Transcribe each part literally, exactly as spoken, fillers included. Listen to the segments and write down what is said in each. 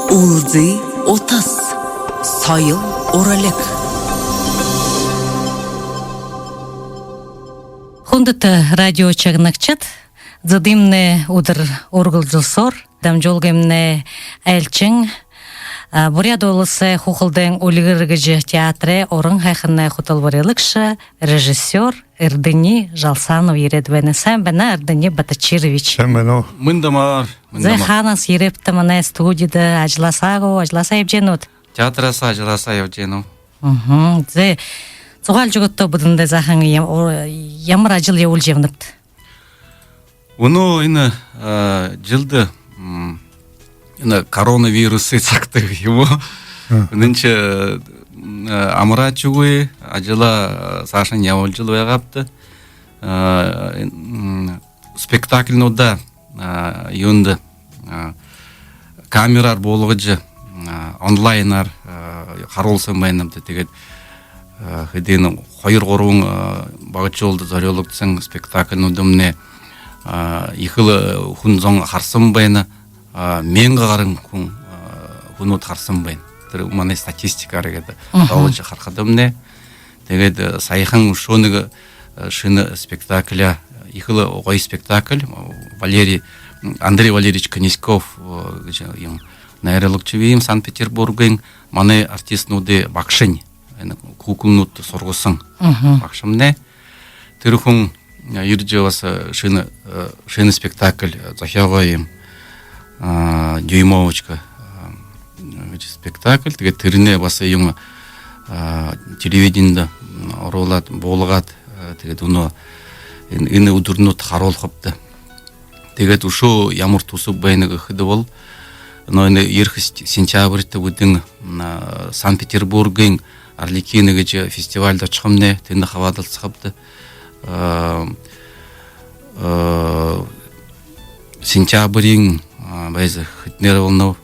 Үлзы утас. Соёл уралиг. Хүндэтэ радио шагнагшад, зэдымнай үдэр үргэлжэлсөөр, дамжуулгымнай айлшан, а, Буряад Уласай Хүхэлдэйн «Үльгэр» гэжэ театрай уран һайханай хүтэлбэрилэгшэ, режиссёр Эрдэни Жалсанов ерээд байна. Сайн байна, Эрдэни Батачирович. Сайн байна. Мэндэ амар, мэндэ амар. Зай, хаанаас ерээбта манай студида? Ажалһаа гү, ажалһаа ябажа байнат? Театрһаа, ажалһаа ябажа байнаб. Мгм. Зай, зугаалжа үгыт даа, бидэндэ заахан ям-, о-, ямар ажал ябуулжа ябанат? Үнөө энэ, а, жэлдэ, м, энэ коронавирусын сагта юм гү? Мгм. Энэншье, м, а, амаршагүй, ажалаа, а, саашань ябуулжал байгаабди. А, м, спектакльнуудаа, а, юундэ, а, камераар буулгажа, а, онлайнаар, а, харуулһан байнабди. Тиигээд, а, хэдынэ хоёр-гурбан, а, багашуулда зорюулагдаһан спектакльнуудымнай, а, ехэл, а, хүн зон хараһан байна, а, мянга гаран хүн, а, хүнүүд хараһан байна. Тэрэ манай статистикаар гээд, мгм, тоолжо харахадамнай. Тиигээд, э, саяхан үшөө нэгэ, э, шэнэ спектакль, ехэл гоё спектакль, э, Валерий, м, Андрей Валерьевич Князьков, э, гэжэ юм найруулагша бии юм, Санкт-Петербургын, манай артистнуудай багшань, энэ куклануудта һургаһан, мгм, багшамнай. Тэрэ хүн, э, ерэжэ баһа, э, шэнэ, э, шэнэ спектакль, э, зохёогоо юм, а, «Дюймовочка», а, гэжэ спектакль. Тиигээд тэрэнээ баһа юм, а, телевиденидэ, м, оруулаад, буулгаад, а, тиигээд үнөө энэ, энэ үдэрнүүд харуулхабди. Тиигээд үшөө ямар түсэб байна гэхэдэ бол, но энэ ерэхэ сент-, сентябрьтэ бидэн, м, а, Санкт-Петербургын «Арлекин» гэжэ фестивальда ошохомнай, тэндэ хабаадалсахабди. А, а, сентябриин, а, байза, хэтэнээр болоноб,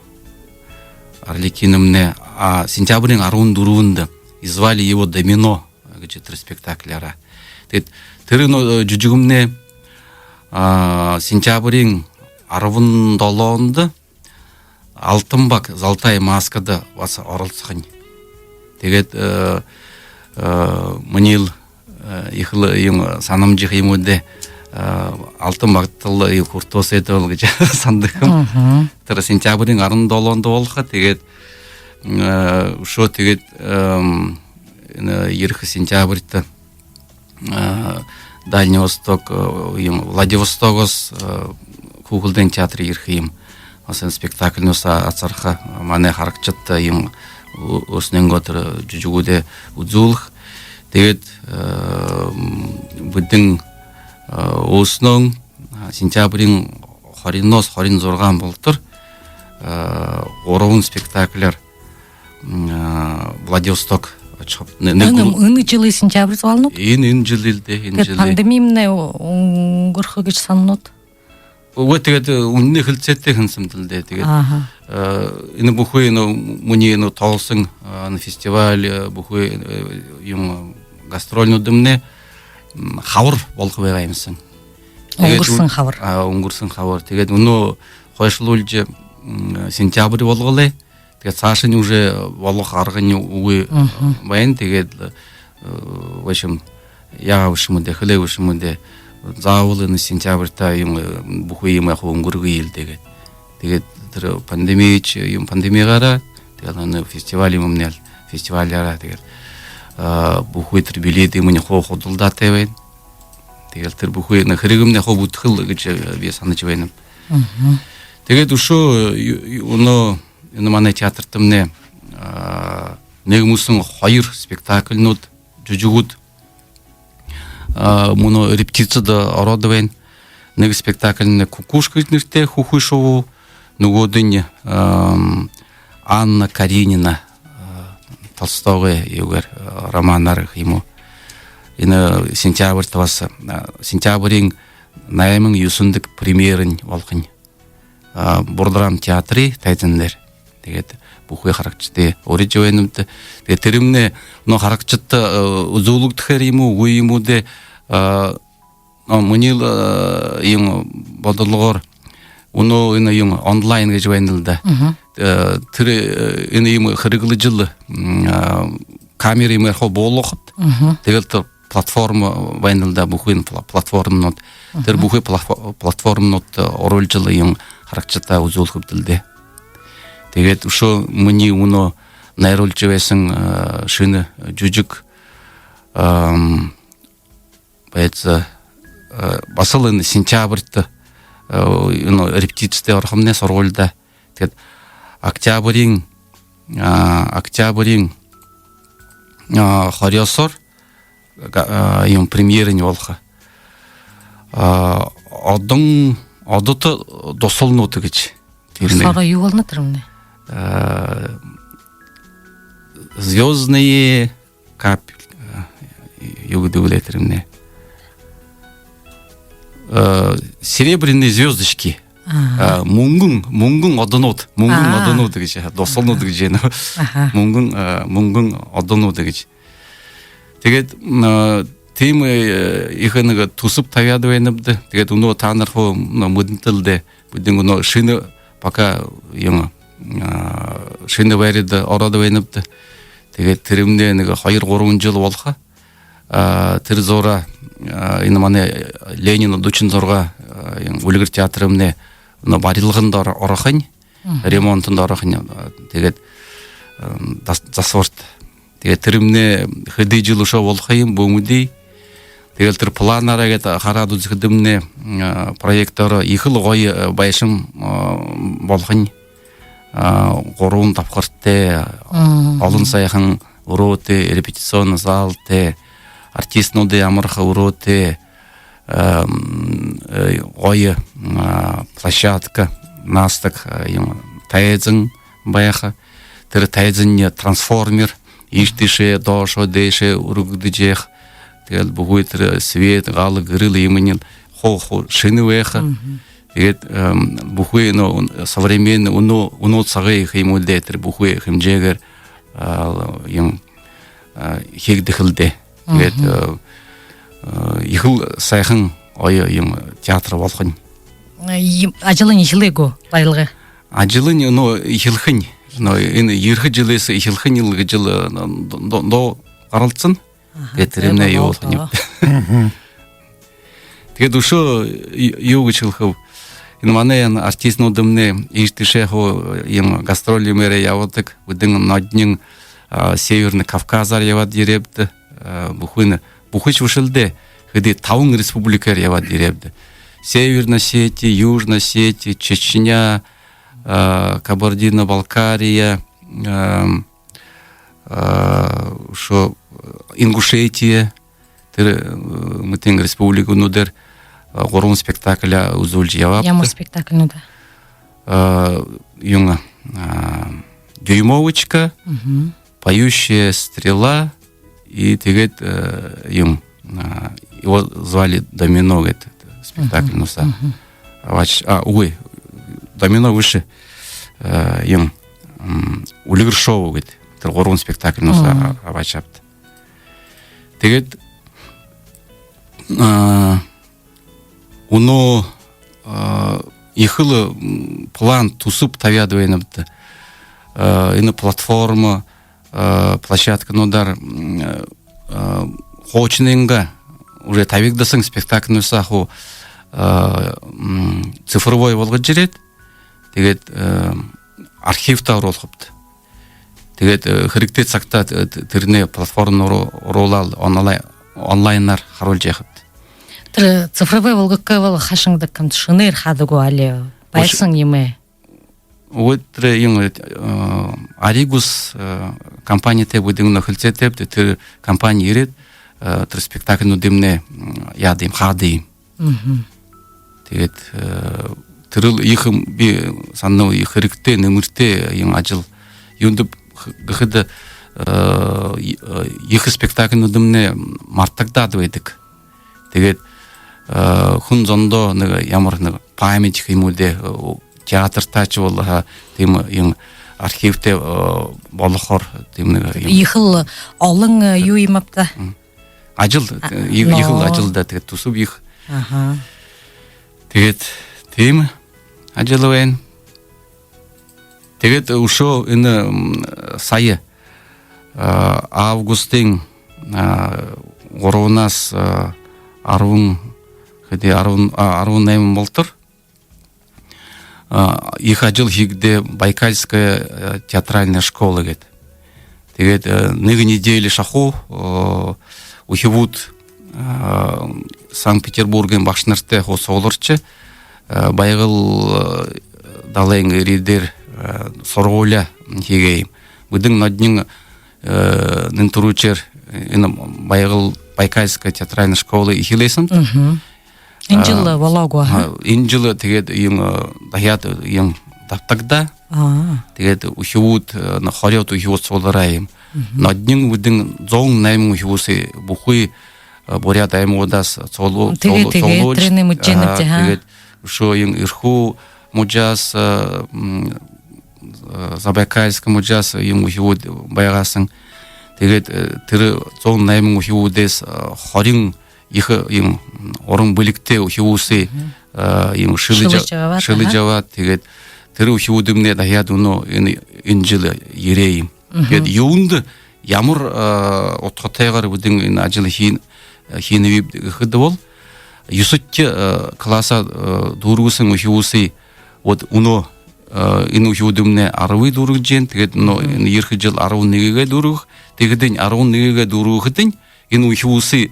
«Арлекинымнай», а, сентябриин арбан дүрбэндэ, и звали его «Домино» гэжэ тэрэ спектакльяараа. Тиигээд тэрэ, но, э, жүжэгымнай, а, сентябриин арбан долоондо «Алтан баг», «Золотая маска»-да баһа оролсохонь. Тиигээд, э, э, минии л, э, ехэл юм һанамжа юм гү даа, э, «Алтан багта» л юм хүртөөһэй даа бол гэжэ һанадаг юм. Мгм. Тэрэ сентябриин арбан долоондо болохо. Тиигээд, э, үшөө тиигээд, эм, энэ ерэхэ сентябрьтэ, а, Дальний Восток, э, юм, Владивостогһоо, э, Хүхэлдэйн театр ерэхэ юм. Баһа энэ спектакльнуудаа асарха, манай харагшадта юм, ө-, өөһэнэйнгөө тэрэ жүжэгүүдээ үзүүлхэ. Тиигээд, э, м, бидэн, э, өөһэнөө, а, сентябриин хоринһоо хорин зургаан болотор, э, гурбан спектакляар, м, а, Владивосток ошохоб. Нэ-, нэ-, энэ, энэ жэлэй сентябрь зугаалнат? Энэ, энэ жэлэй л даа, энэ жэлэй. Тиигээд пандемимнай үнгэрхэ гэжэ һананат? Үгы, тиигээд, э, үнэн хэлэхэдэ, һананабди л даа. Тиигээд, аха, э, энэ бүхы, ну, минии, ну, тоолоһон, э, энэ фестиваль, э, бүхы, э, юм, гастрольнуудымнай, м, хабар болохо байгаа юм һэн. Тиигээд үнгэрһэн ү-, хабар. А, үнгэрһэн хабар. Тиигээд үнөө хойшолуулжа, м, сентябрь болголой. Тиигээд саашань уже болохо аргань үгы, мгм, байна. Тиигээд, э, в общем, яагаа бэшэ юм даа, хэлээ бэшэ юм даа, заабол энэ сентябрьтаа юм, э, бүхы юумээ хуу үнгэргэе л даа гээд. Тиигээд тэрэ пандемишье юм, пандемигаараа, тиигээд энэ фестиваль юумэмнай, фестиваляараа, тиигээд, а, бүхы тэрэ билет юумэмнай хуу худалдаатай байна. Тиигээд тэрэ бүхы энэ хэрэгымнай хуу бүтэхэл гэжэ би һанажа байнаб. Мгм. Тиигээд үшөө, э, ю-, ю-, үнөө энэ манай театртамнай, а, нэгэ мүн хоёр спектакльнууд, жүжэгүүд, а, мүнөө репетицида ороод байна. Нэгэ спектакльнай «Кукушка» гэжэ нэрэтэй, «Хүхы шубуу», нүгөөдэнь, ам, «Анна Каренина», а, Толстогой юугээр, а, романаар гэхэ юм гү. Энэ сентябрьтэ баһа, а, сентябриин найман, юһэндэ премьерань болохонь, а, Бурдрам театрай тайзан дээрэ. Тиигээд бүхы харагшадые урижа байнабди. Тиигээд тэрэмнай, ну, харагшадта, э, үзүүлэгдэхээр юм гү, үгы юм гү даа, а, ну, минии л, э, юм бодолгоор, Үнөө энэ юм онлайн гэжэ байна лэ даа. Э, тэрэ, э, энэ юм хэрэглэжэл, м, а, камера юм ерхо болгохот. Тиигээл тэрэ платформа байна лэ даа, бүхы энэ пла-, платформанууд. Тэрэ бүхы платфо-, платформанууд, э, оруулжал юм харагшадта үзүүлхэбди лэ даа. Тиигээд үшөө минии үнөө найруулжа байһан, э, шэнэ жүжэг, ам, байза, э, баһал энэ сентябрьта, э, энэ репетицитэй орохомнай һургуулида. Тиигээд октябриин, а, октябриин, а, хорёосоор, а, юм премьерань болохо. А, одон, одото досолнууд гэжэ. Тэрэнэй. Сороо юу болоно тэрэмнай? А, «Звёздные капель-», а, юу гэдэг лэ тэрэмнай? А, «Серебряные звёздочки». А, мүнгэн, мүнгэн одонууд, мүнгэн одонууд гэжэ, досолнууд гэжэ, ну. Мүнгэн, а, мүнгэн одонууд гэжэ. Тиигээд, м, а, тиимэ, э, ехэ нэгэ түсэб табяад байнабди. Тиигээд үнөө таанар хуу, ну, мэдэнэт лэ даа. Бидэ үнөө шэнэ пока юм, а, шэнэ байрада ороод байнабди. Тиигээд тэрэмнай нэгэ хоёр-гурбан жэл болохо. А, тэрэ зуураа, а, энэ манай Ленина дүшэн зургаа, а, юм, «Үльгэр» театрымнай үнөө барилгада оро-, орохонь, ремонтдо орохонь, а, тиигээд, ам, зас-, засварта. Тиигээд тэрэмнай хэды жэл үшөө болохо юм, бү мэдэе. Тиигээл тэрэ планаараа гээд хараад үзэхэдэмнай, а, проектоороо ехэл гоё, а, байшан, а, болохонь, а, гурбан дабхартай, олон һайхан үрөөтэй, репетиционный залтай, артистнуудай амарха үрөөтэй, ам, э, гоё, а, площадка, наастаг, а, юм, тайзан байха. Тэрэ тайзанай трансформер, иишэ тиишээ, доошоо дээшээ үргэгдэжэ байха. Тиигээл бүхы тэрэ свет, гал, гэрэл юумэниинь хуу, хуу шэнэ байха. Тиигээд, ам, бүхы, ну, современный, үнөө, үнөө сагай ехэ юм лэ даа, тэрэ бүхы хэмжээгээр, а, юм, а, хэгдэхэ лэ даа. Тиигээд, э, э, ехэл һайхан гоё юм театр болохонь. Э, юм, ажалынь эхилээ гү, барилгын? Ажалынь, ну, эхилхэнь. Ну, энэ ерэхэ жэлһээ эхилхэнь лэ гэжэл, э, до, до, до гаралдаа. Аха, тиигээд тэрэмнай зай, юу болоо болохонь юм. Тиигээд үшөө ю-, юу гэжэ хэлэхэб. Энэ манай энэ артистнуудымнай иишэ тиишээ хуу юм гастроль юумээрээ ябадаг. Бидэ нёдониинь, а, Северный Кавказаар ябаад ерээбди. А, бүхы, бүхы шүүшэлдэ хэды табан республикаар ябаад ерээбди. Северная Осетия, Южная Осетия, Чечня, а, Кабардино-Балкария, ам, а, үшөө Ингушетия, тэрэ, э, мэтын республикануудаар, а, гурбан спектакль үзүүлжэ ябаабди. Ямар спектакльнууд? А, юм, а, «Дюймовочка», «Поющая стрела» и тиигээд, э, юм, а, «Его звали Домино» гэдэг спектакль нуусаа. Абааш-, а, үгы, «Домино» бэшэ, э, юм, м, «Үльгэр» шоу гэдэг. Тэрэ гурбан спектакль нуусаа, а, абаашаабди. Тиигээд, а, үнөө, а, ехэл, м, план, түсэб табяад байнабди. А, энэ платформа, а, площадкануудаар, м, а, хуушанайнгаа уже табигдаһан спектакльнуудаа хуу, а, м, цифровой болгожо ерээд, тиигээд, э, архивта оруулхабди. Тиигээд, э, хэрэгтэй сагта, э, т-, тэрэнээ платформа руу оруулаад онлай-, онлайнаар харуулжа яахабди. Тэрэ цифровой болгохо гэбэл, хаашандаг юм, шэнээр хаадаг гү, али байһан юумэ? Вот тэрэ юм, э, Аригус, э, компанитай бидэ нүхэсэлсэтэйбди, тэрэ компани ерээд, э, тэрэ спектакльнуудыемнай, м, яадаг юм, хаадаг юм. Тиигээд, э, тэрэл ехэ юм, би һананаб, ехэ хэрэгтэй, нэмэртэй юм ажал. Юундэб гэхэдэ, э, е-, э, ехэ спектакльнуудымнай мартагдаад байдаг. Тиигээд, э, хүн зондоо нэгэ ямар нэгэ память гэхэ юм гү даа, э, театртаашье болоо һаа, тиимэ юм архивтай, э, болохоор, тиимэ нэгэ юм. Ехэл олон, э, юу юм ааб даа. Ажал, а, э, е-, ехэл ажал даа, тиигээд түсэб ехэ. Аха. Тиигээд тиимэ. ажал байна. Тиигээд үшөө энэ, м, сая, а, августын, а, гурбанаас, а, арбан, хэды, арбан, а, арбан найман болотор, а, ехэ ажал хэгдээ, Байкальская, а, театральная школа гээд. Тиигээд, э, нэгэ неделя шахуу, э, үхибүүд, э, Санкт-Петербургын багшанартай хуу сугларжа, э, Байгал, э, далайн эрьедээр, э, һургуули хэгээ юм. Бидэн нёдоной, э, нэн түрүүшээр, э, энэ Байгал, Байкальская театральная школа эхилээһэн. Мгм. Энэ жэл, а, болоогүй, а? А, энэ жэл тиигээд юм, э, дахяад юм дабтагдаа. А. Тиигээд үхибүүд, э, на хорёод үхибүүд суглараа юм. Мгм. Нёдоной бидэн зуун найман үхибүүһээ бүхы, э, буряад аймагуудһаа суглуу-, тиигээ, суглуу-, тиигээ, суглуулжа, тэрэнээ мэдэжэ байнабди, а, тиигээд үшөө юм Эрхүү мужаас, э, м, э, Забайкальска мужаас юм үхибүүд байгаа һэн. Тиигээд, э, тэрэ зуун найман үхибүүдһээ, э, хорин ехэ юм уран бэлигтэй үхибүүһээ, мгм, э, юм шэлэжэ-, шэлэжэ абаад, шэлэжэ, аха, абаад, тиигээд тэрэ үхибүүдымнай дахяад мүнөө энэ, энэ жэл ерээ юм. Мгм. Тиигээд юундэ, ямар, э, удхатайгаар бидэн энэ ажал хийн-, хэнэбибди гэхэдэ бол, юһэдэхи, э, классаа, э, дүүргэһэн үхибүүһээ, вот мүнөө, э, энэ үхибүүдымнай арбые дүүргэжэ байна, тиигээд мүнөө, мгм, энэ ерэхэ жэл арбан нэгэгээ дүүргэх, тиихэдэнь арбан нэгэгээ дүүргэхэдэнь энэ үхибүүһээ,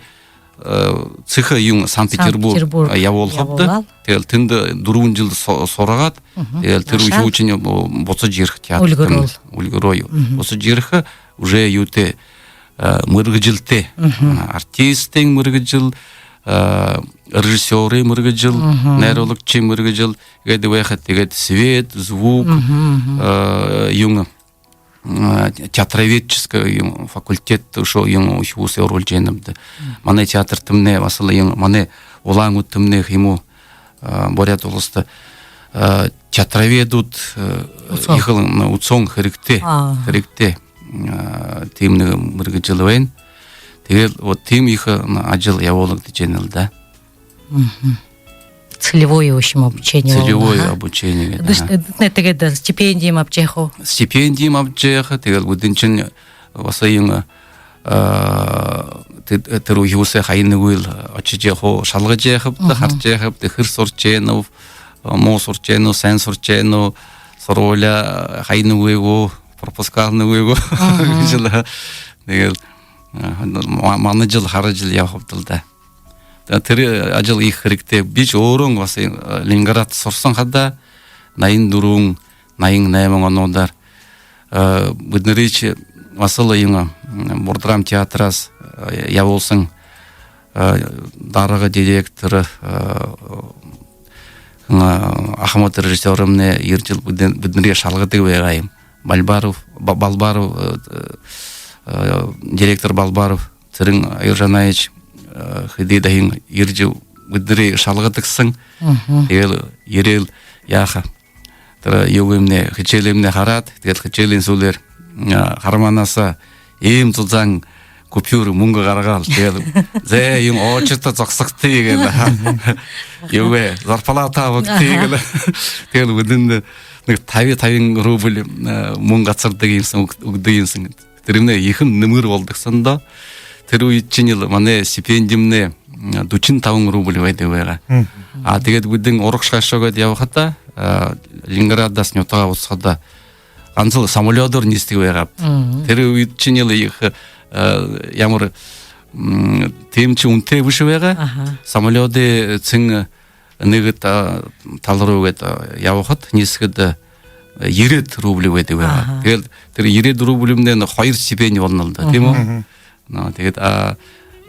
э, сэхэ юм Санкт-Петербург, Санкт-Петербург, э, ябуулхабди. Ябуулаад. Тиигээл тэндэ дүрбэн жэл һу-, һургаад, мгм, тиигээл тэрэ, ашаа, үхибүүшни бу-, бусажа ерэхэ театртамнай. Үльгэрөөл. Үльгэрөө юу. Мгм. Бусажа ерэхэ уже юутэй, э, мэргэжэлтэй. Мгм. Э, артистын мэргэжэл, э, режиссёрой мэргэжэл, мгм, найруулагшын мэргэжэл гээд байха, тиигээд свет, звук, мгм, мгм, э, юм, э, театроведческэ юм факультет үшөө юм үхибүүһээ оруулжа байнабди. Мгм. Манай театртамнай, баһал юм манай Улаан-Үдэтэмнай юм гү, э, Буряад уласта, э, театроведүүд, э, үсөөн, ехэл, м, үсөөн хэрэгтэй. А. Хэрэгтэй. Э, тиимэ нэгэ мэргэжэл байна. Тиигээл вот тиимэ ехэ, м, ажал ябуулагдажа байна лэ даа. Мгм. Целевое, в общем, обучение. Целевое, аха, обучение гээд, эдэ ш-, аха, эдэтнай тиигээд стипендием абажа яаха гү? Стипендием абажа яаха, тиигээл бидэншни баһа юм, э, тэ-, тэрэ үхибүүһээ хаяа нэгэл ошожо яаха гү, шалгажа яахабди, мгм, хаража яахабди, хэр һуража байнаб, муу һуража байнаб, һайн һуража байнаб, һургуули хаяа нэгэл гү, пропуска алаа нэгэл гү. Мгм. Гэжэ лэ. Тиигээл, э, ма-, манай жэл, хара жэл ябахабди лэ даа. Тэ-, тэрэ ажал ехэ хэрэгтэй. Би шье өөрөө баһа, э, Ленинград һураһан хадаа, наян дүрбэн, наян найман онуудаар, э, бидэнэрые шье баһал юм, м, Бурдрам театрһаа, э, ябуулһан, э, дарга директор, э, м, ахамад режиссёрымнай ерэжэл бидэн-, бидэнэрые шалгадаг байгаа юм. Балбаров, Ба-, Балбаров, э, э, директор Балбаров, Цырен Аюржанаевич, э, хэды дахин ерэжэ бидэнэрые шалгадаг һэн. Мгм. Тиигээл ерээл яаха. Тэрэ юугыемнай, хэшээлыемнай хараад, тиигээл хэшээлийн һүүлээр, э, карманһаа иимэ зузаан купюр, мүнгэ гаргаал. Тиигээл, зэ, юм очерто зогсогты гээл. Юугээ, зарплата абагты гээл. Аха. Тиигээл бидэндэ нэгэ таби, табин рубль, э, мүнгэ асардаг юм һэн, үг-, үгэдэг юм һэн. Тэрэмнай ехэ нэмэр болодог һэн даа. Тэрэ үедэшни лэ манай стипендимнай, м, дүшэн табан рубль байдаг байгаа. Мгм. А тиигээд бидэн урагшаа ошоо гээд ябахадаа, э, Ленинградһаа нютагаа бусахадаа, гансал самолёдоор нисэдэг байгаабди. Мгм. Тэрэ үедэшни лэ ехэ, э, ямар, м, тиимэшье үнэтэй бэшэ байгаа. Аха. Самолёдой цэн нэгэ та-, тала руу гээд, а, ябахада, нисэхэдэ, а, ерээд рубль байдаг байгаа. Аха. Тиигээл тэрэ ерээд рубльмнай нэгэ хоёр стипенди болоно лэ даа, тиимэ гү? Мгм. Но, тиигээд, а,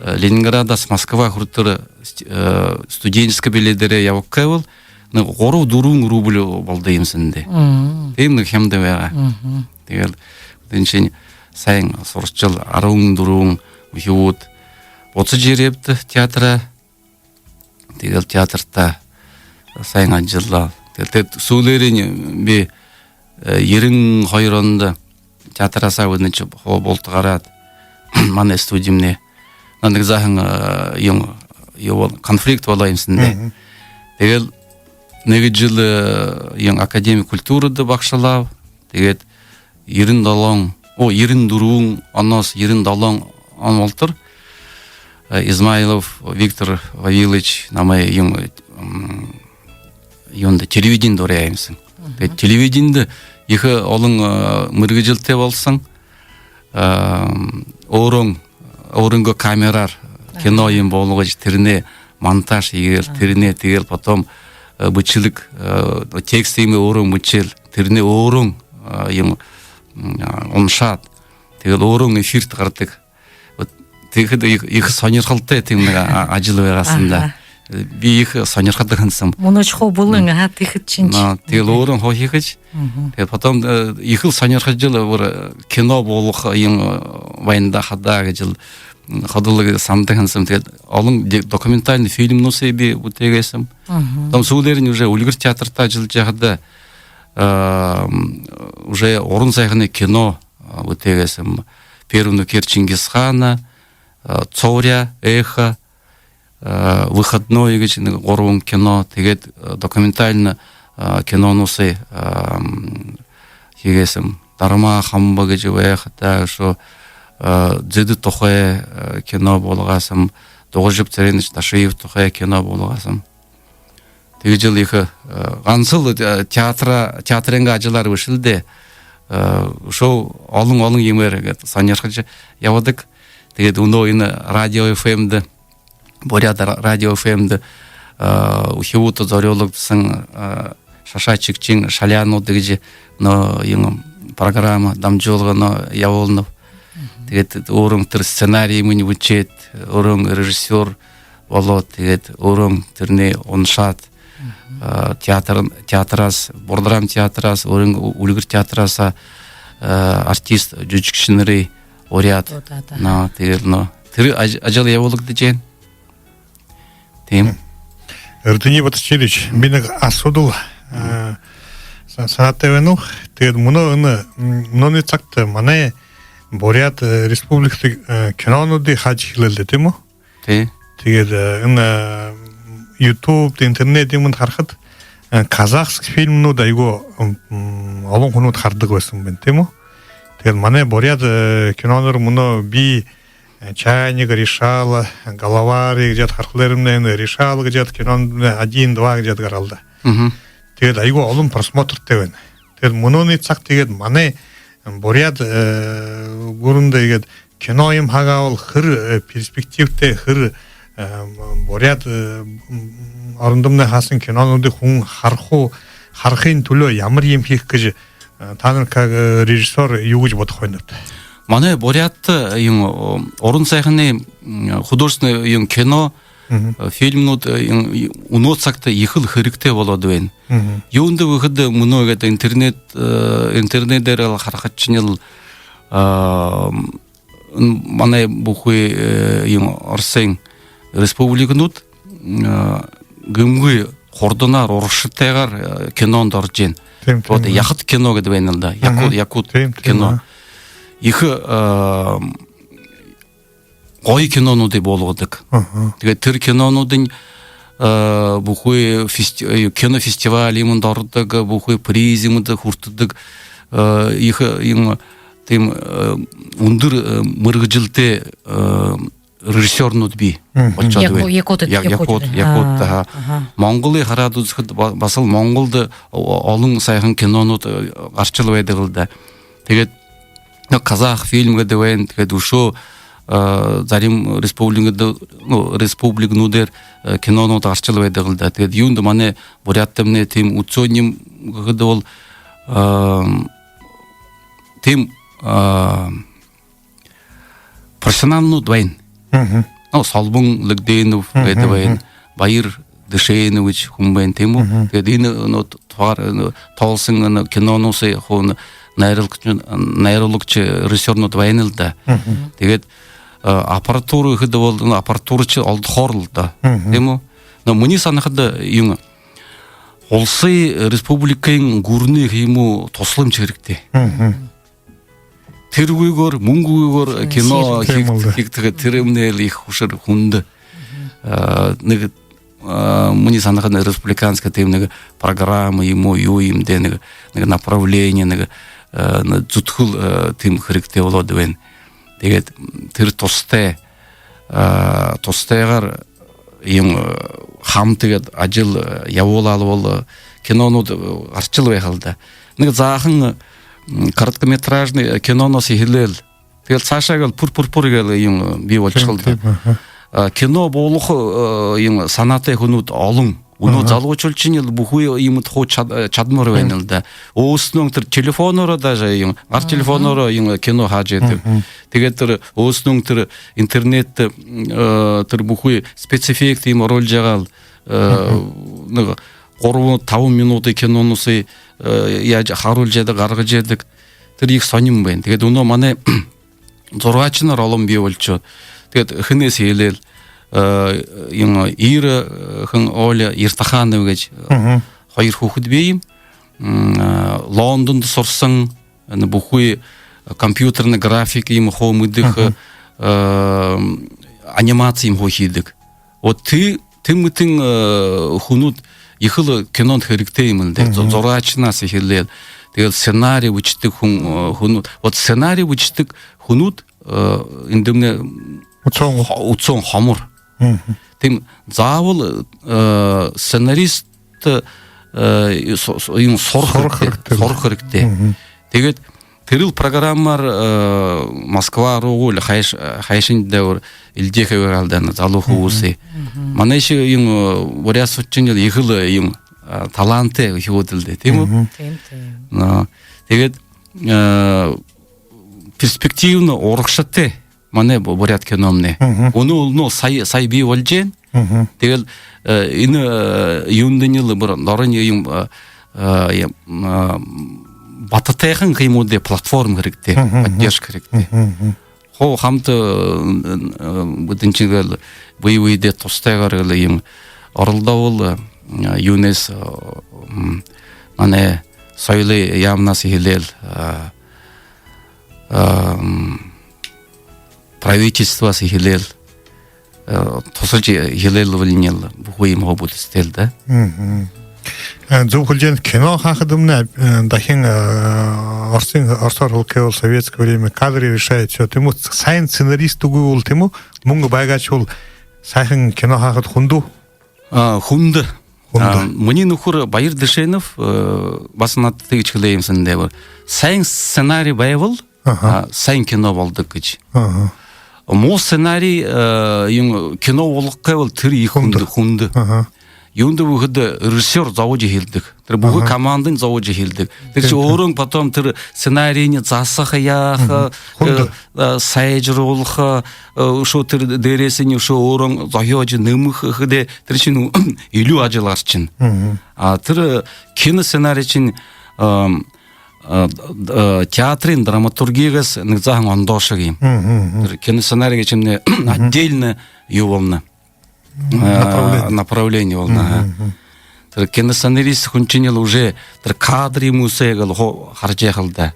э, Ленинградһаа Москва хүрэтэр ст-, э, студенческэ биледээрээ ябаха гэбэл, нэгэ гурбан-дүрбэн рубль болодог юм һэн даа. Мгм. Тиимэ нэгэ хэмжээ байгаа. Мгм. Тиигээл бидэншни һайн һуражал, арбан дүрбэн үхибүүд бусажа ерээбди театраа. Тиигээл театрта һайн ажаллаал. Тиигээл, тиигээд һүүлээрынь би, э, ерэн хоёр ондо театрһаа бидэншни хуу булта гараад, манай студимнай. Но, нэгэ заахан, э, юм, юу бол-, конфликт болоо юм һэн даа. Мгм. Тиигээл нэгэ жэл, э, юун, Академи культурада багшалааб. Тиигээд ерэн долоон, о, ерэн дүрбэн онһоо ерэн долоон он болотор, э, Измайлов Виктор Вавилович намайе юун, м, юундэ, телевиденидэ уряа юм һэн. Тиигээд телевиденидэ ехэ олон, э, мэргэжэлтэй болоһон. Э, өөрөөн, өөрынгөө камераар кино юм болгожо, тэрэнээ монтаж иигээл, тэрэнээ тиигээл потом, э, бэшэлэг, э, текст юумэ өөрөөн бэшээл, тэрэнээ өөрөөн, э, юун, м, уншаад, тиигээл өөрөөн эфиртэ гарадаг. Вот, тиихэдэ ехэ, ехэ һонирхолтой тиимэ нэгэ а-, ажал байгаа һэн даа. Би ехэ һонирходог һэн һэм. Мүнөөшье хуу бүлэн, аха, тиихэдэ шэнги. Но, тиигээл өөрөөн хуу хэхэш. Тиигээд потом, э, ехэл һонирхожол, бүри, э, кино болгохо юм, э, байна даа хадаа гэжэл, м, ходол һандаг һэн һэм. Тиигээд олон де-, документальна фильмнүүдые би бүтээгээ һэм. Потом һүүлээрнь уже «Үльгэр» театрта ажаллажа байхада, э, м, уже уран һайханай кино, э, бүтээгээ һэм. «Первый нукер Чингисхана», э, «Цоря», «Эхо», э, «Выходной» гэжэ нэгэ гурбан кино, тиигээд, э, документальна, э, кинонуудые, э, м, хэгээ һэм. «Дарма хамба» гэжэ байха даа, үшөө, э, Зэдэ тухай, э, кино болгоо һэм, Дугаржаб Цыренович Дашиев тухай кино болгоо һэм. Тиигэжэл ехэ, э, гансал, э, театра-, театрайнгаа ажалаар бэшэл даа, э, үшөө олон-олон юумээр гээд һонирхожо ябадаг. Тиигээд мүнөө энэ радио ФМ-дэ, Буряад ра-, радио ФМ-дэ, э, үхибүүдтэ зорюулагдаһан, э, «Шаша чигчын шалянууд» гэжэ, но, юун, программа, дамжуулга, но, ябуулнаб. Тиигээд өөрөөн тэрэ сценарий минии бэшээд, өөрөөн режиссёр болоод, тиигээд өөрөөн тэрэнээ уншаад, э, театр, театрһаа, Бурдрам театрһаа, өөрөөн «Үльгэр» театрһаа, э, артист, жүжэгшэнэрые уряад. Но, тиигээл, но, тэрэ аж-, ажал ябуулагдажа байна. Тиимэ. Эрдэни Батожирович, би нэгэ асуудал, э, са-, санаатай байнаб. Тиигээд мүнөө энэ, м, мүнөөнэй сагта манай Буряад, э, Республикада, э, кинонуудые хаажа эхилээ лэ даа, тиимэ гү? Тии. Тиигээд, э, энэ, э, YouTube, интернет юумэндэ харахада, э, казахский фильмнүүд аягүй, м, м, олон хүнүүд харадаг байһан байна, тиимэ гү? Тиигээд манай буряад, э, кинонууд мүнөө би, э, «Чайник», «Решала», «Головари» гэжэ харахалаармнай, энэ «Решала» гэжэ кинонууд один, два гэжэ гараа лэ даа. Тиигээд аягүй олон просмотртой байна. Тиигээд мүнөөнэй саг тиигээд манай буряад, э, гүрэндэ иигээд кино юм хаагаа бол хэр, э, перспективтэй, хэр, э, буряад, э, м, орондомнай хааһан кинонуудые хүн хараху, харахын түлөө ямар юм хэхэ гэжэ, э, таанар как, э, режиссёр юу гэжэ бодохо байнат? Манай Буряадта, э, юун, о, уран һайханай, м, художественный юун кино, э, фильмнүүд, э, юун, и-, мүнөө сагта ехэл хэрэгтэй болоод байна. Юундэб гэхэдэ, мүнөө иигээд интернет, э, интернет дээрэл харахадашнил, э, м, манай бүхы, э, юун, Оросой республикнүүд, э, гэмгүй хурданаар, урагшатайгаар, э, кинондо орожо байна. Тиимэ, вот тиимэ. Яхад кино гэдэг байна лэ даа. Якут, якут кино. Тиимэ, тиимэ. Ехэ, э, гоё кинонуудые болгодог. Тиигээд тэрэ кинонуудынь, э, бүхы фести-, э, кинофестиваль юумэндэ ородог, бүхы приз юумэндэ хүртэдэг, э, ехэ юун, тиимэ, э, үндэр, э, мэргэжэлтэй, э, режиссёрнууд бии болошоод байна. Якут, якут, якут, аха. Монголые хараад үзэхэдэ, ба-, баһал Монголдо о-, олон һайхан кинонууд, э, гаражал байдаг лэ даа. Тиигээд, ну, казах фильм гэдэг байна, тиигээд үшөө, э, зарим республикнууд, ну, республикнүүдээр, э, кинонууд гаражал байдаг лэ даа. Тиигээд юундэ манай Буряадтамнай тиимэ үзөөн юм гэхэдэ бол, э, тиимэ, э, профессионалнууд байна. Ну, Солбон Лыгденов гэдэг байна. Баяр Дышенович хүн байна, тиимэ гү? Тиигээд энэ, ну, тухаар, ну, тоолоһон, ну, кинонуудые хуу, ну, найруулагша, найруулагша режиссёрнууд байна лэ даа. Тиигээд, э, аппаратура гэхэдэ бол, ну, аппаратурашье олдохоор лэ даа. Тиимэ гү? Но минии һанахада юун, уласай, республикын, гүрэнэй юумэ туһаламжа хэрэгтэй. Тэрэгүйгөөр, мүнгэгүйгөөр кино хэгдэхэ, тэрэмнай лэ ехэ хүшэр хүндэ. Э, нэгэ а, минии һанахада республиканска тиимэ нэгэ программа юм гү, юу юм даа, нэгэ, нэгэ направление, нэгэ, а, нэгэ зүдхэл, а, тиимэ хэрэгтэй болоод байна. Тиигээд тэрэ тустай, а, тустайгаар юм, а, хамта гээд ажал, а, ябуулаад бол, а, кинонууд, а, гаражал байха л даа. Нэгэ заахан, м, короткометражный, а, кинонһоо эхилээл. Тиигээл саашаа гээл пүр-пүр-пүр гээл юм бии болошохол даа. Тиимэ, тиимэ, аха. А, кино буулгаха, э, юм һанаатай хүнүүд олон. Мүнөө залуушуулшни л бүхы юумэндэ хуу шад-, э, шадамар байна л даа. Өөһэдынь тэрэ телефоноор даже юм, гар телефоноор юм кино хаажа байдаг. Тиигээд тэрэ өөһэдынь тэрэ интернетдэ, э, тэрэ бүхы спецэффект юм оруулжа байгаал, э, нэгэ гурбан-табан минутын кинонуудые, э, яажа харуулжа байдаг, гаргажа байдаг. Тэрэ ехэ һонин байна. Тиигээд мүнөө манай зураашанар олон бии болошоо. Тиигээд хэнһээ эхилээл, э, юм, Ира, э, хэн, Оля Иртаханова гэжэ, э, хоёр хүүхэд бии юм. М, э, Лондондо һураһан, энэ бүхы компьютерный график юм хуу мэдэхэ, э, анимаци юм хуу хэдэг. Вот тиимэ, тиимэ мэтын, э, хүнүүд ехэл кинондо хэрэгтэй юм л даа. Зу-, зураашанһаа эхилээл. Тиигээл сценарий бэшэдэг хүн, э, хүнүүд. Вот сценарий бэшэдэг хүнүүд, э, эндэмнай үсөөн хо-, үсөөн хомор. Тиимэ заабол, э, сценарист, э, су-, су-, юм һураха хэрэгтэй. Һураха хэрэгтэй. Тиигээд тэрэл программаар, э, Москва руу гү, али хайш-, хайшан даа, эльгээхэ байгаал даа залуу хүбүүсые. Манай шэнги юм, э, буряадшни л ехэл юм, э, талантатай хүбүүд л даа, тиимэ гү? Тиимэ, тиимэ. Но, тиигээд, э, перспективна, урагшатай манай бу-, буряад киномнай. Мүнөө, мүнөө сая, сая бии болжо байна. Тиигээл, э, энэ, э, юундэнь л бүри норойнь юм, э, э, юм, э, бататайхан юм гү даа, платформа хэрэгтэй, поддержка хэрэгтэй. Хуу хамта, э, э, бидэншни гээл бэе бэедээ тустайгаар гээл юм оролдоол, э, юунһээ, э, м, манай соёлой яаманһаа эхилээл, э, э, м, правительствоһоо эхилээл, э, тусалжа эхилээл болонол бүхы юм хуу бүтэсэтэй л даа. Э, зүб хэлэжэ байна, кино хаахадамнай, э, дахин, э, ородой, ородоор хэлэхэ бол, в советское время кадры решают всё. Тиимэ гү, һайн сценарист үгы бол, тиимэ гү, мүнгэ байгаашье бол һайхан кино хаахада хүндэ. А, хүндэ. Хүндэ. А, минии нүхэр Баяр Дышенов, э, баһа надта тиигэжэ хэлээ юм һэн даа. Һайн сценарий байбал, а, һайн кино болодог гэжэ. Муу сценарий, э, юм кино болгохо гэбэл, тэрэ ехэ хүндэ, хүндэ. Юундэб гэхэдэ, режиссёр зобожо эхилдэг. Тэрэ бүхы командань зобожо эхилдэг. Тэрэ шэнь өөрөө потом тэрэ сценаринь засаха, яаха, э, э, сайжаруулха, э, үшөө тэрэ дээрэһээнь үшөө өөрөө зохёожо нэмэхэ гэхэдэ, тэрэ шэнь элүүр ажал гараха шэнь. А тэрэ киносценарий шэнь, эм, э, э, театрай драматургиһээ нэгэ заахан ондоошог юм. Тэрэ киносценарий гэжэ юумэн отдельно юу болоно. Э, направление. Направление болоно, аха. Тэрэ киносценарист хүн шэнь л уже тэрэ кадрай юумые гээл хуу хаража байха л даа.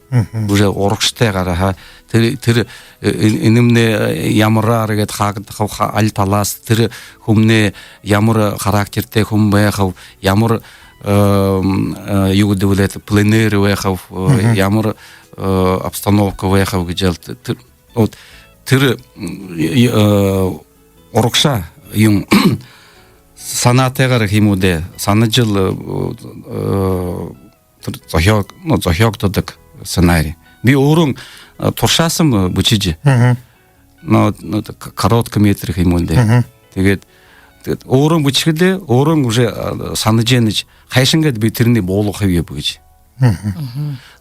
Уже урагшатай гараха. Тэрэ, тэрэ, э, эн-, энэмнай, э, ямараар гээд хаагдахаб, ха-, аль талаһаа тэрэ хүмнай ямар характертэй хүн байхаб, ямар, эм, э, юу гэдэг бэлэй, пленэр байхаб, э, ямар, э, обстановка байхаб гэжэл тэ-, тэрэ, вот, тэрэ, м, э, урагшаа юм һанаатайгаар юм гү даа, һанажал, э, э, тэрэ зохёог-, ну, зохёогдодог сценарий. Би өөрөө, э, туршаһам, э, бэшэжэ. Но, но, к-, короткометрай юм гү даа. Тиигээд, тиигээд өөрөө бэшэхэдээ, өөрөө уже, э, һанажа байнаш, хайшан гээд би тэрэниие буулгахаб гэжэ.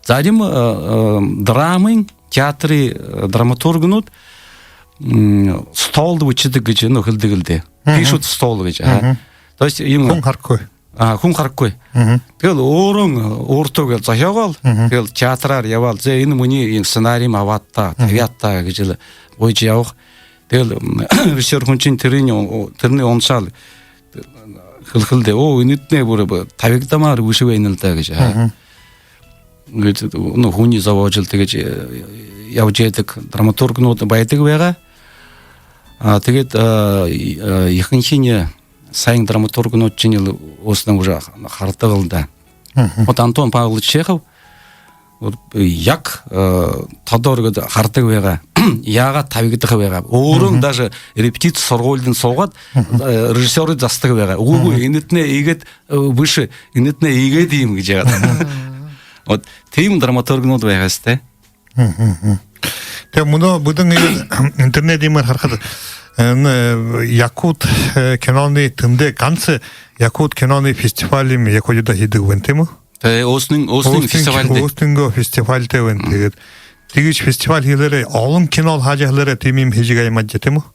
Зарим, э, э, драмын театрай, э, драматургнууд, м, столдо бэшэдэг гэжэ, ну, хэлэдэг л даа. Пишут в стол гэжэ, а. То есть юм хүн харахагүй. А, хүн харахагүй. Тиигээл өөрөө, э, өөртөө гээл зохёогоол, тиигээл театраар ябаал. Зэ, энэ минии юм сценариим абаат даа, табяат даа гэжэл гуйжа ябаха. Тиигээл, м, режиссёр хүн шэнь тэрэниие, о-, тэрэниие уншаал, хэлэхэл даа. Оо, энэтнай бүри б-, табигдамаар бэшэ байнал даа гэжэ, а. Гээд, ну, хүниие зобоожол тиигэжэ, э, ябажа байдаг драматургнууд байдаг байгаа. А, тиигээд, э, э, ехэнхинь, э, Сайн драматургнууд шэнги лэ өөһэнөө уже хардаг лэ даа. Вот Антон Павлович Чехов, вот, яг, э, тодорхой харадаг байгаа. Яагаад табигдаха байгаа. Өөрөө даже репетици һургуулида суугаад, э, режиссёрые засадаг байгаа. Үгы, энэтнай иигээд, э, бэшэ, энэтнай иигээд юм гэжэ яагаад. Вот, тиимэ драматургнууд байха ёһотой. Мгм. Тээ мүнөө бидэн интернет юумээр харахада, э, н-, э, якут, э, киноной тэндэ ганса якут киноной фестиваль юм Якутида хэдэг байна, тиимэ гү? Тээ өөһэнөө, өөһэнөө фестиваль даа. Өөһэнөө фестивальтай байна. Тиигээд тиигэжэ фестиваль хэлээрээ олон кино хаажа хэлээрээ тиимэ юм хэжэ аймаадаа, тиимэ гү?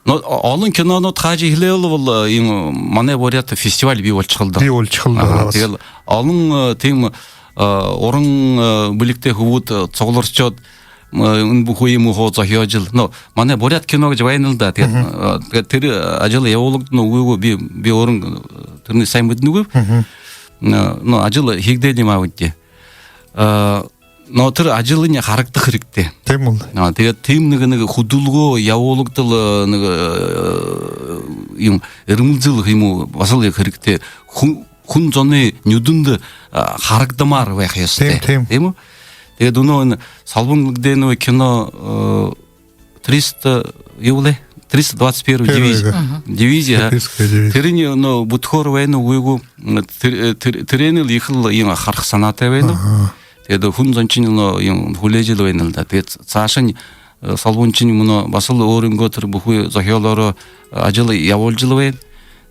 Но о-, олон кинонууд хаажа хэлээл бол, э, юм, манай Буряад фестиваль бии болошохол даа. Бии болошохол даа. Аха, тиигээл олон, э, тиимэ, э, уран, э, бэлигтэй хүбүүд, э, сугларшоод, э, энэ бүхы юумэ хуу зохёожол. Но манай Буряад кино гэжэ байнал даа. Тиигээд, э, тиигээд тэрэ ажал ябуулагдана үгы гү, би, би өөрөө, э, тэрэнээ сайн мэдэнэгүйб. Э, но ажал хэгдээд юм ааб даа. Э, но тэрэ ажалынь харагдаха хэрэгтэй. Тиимэ лэ. А, тиигээд тиимэ нэгэ, нэгэ хүдэлгөө ябуулагдал, э, нэгэ, э, юм, эрмэлзэл гэхэ юм гү, баһал хэрэгтэй. Хүн, хүн зоной нюдэндэ, а, харагдамаар байха ёһотой. Тиимэ, тиимэ. Тиимэ гү? Тиигээд үнөө энэ Солбон Лыгденовай кино, э, триста, юу лэ? Триста двадцать первая дивизия. Первая, да. Дивизия, а. Сибирская дивизия. Тэрэнь, но, бүтэхөөр байна үгы гү, м, тэр-, э, тэр-, тэрэниил ехэл юм хараха һанаатай байна. Аха. Тиигээд хүн зон шэнги, но, юм хүлеэжэл байнал даа. Тиигээд саашань, э, Солбон шэнги мүнөө баһал өөрынгөө тэрэ бүхы зохёолоороо, э, ажал ябуулжал байна.